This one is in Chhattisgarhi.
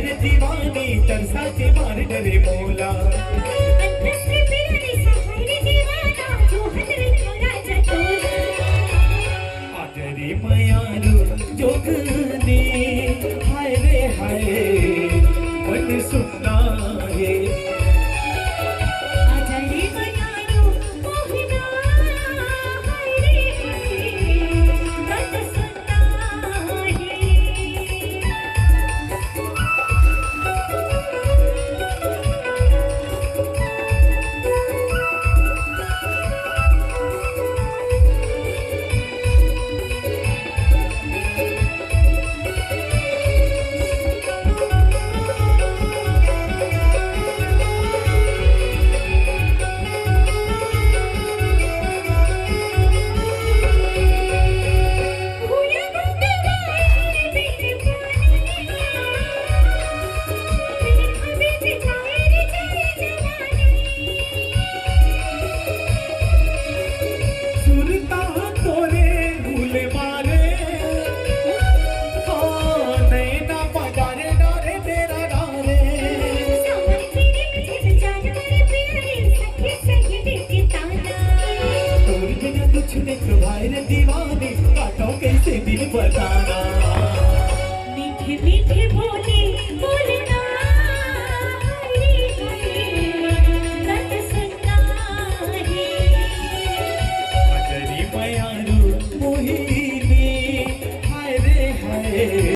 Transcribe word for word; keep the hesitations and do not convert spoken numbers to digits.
रे दीवानी तरसा के मार डरे मोला। अंतस के पिरानी सहाय रे दीवाना, जो हट रे छोरा जटोला। आजा रे मयारू जोगनी, हाय रे हाय, मन सुनना हे। आजा रे मयारू मोहना, हाय रे हाय, बात सुनना हे। सुरता तोरे भूले मारे, हाँ, नैना पगारे डारे तेरा डारे। तोर बिना कुछ नहीं भाई रे दीवाना।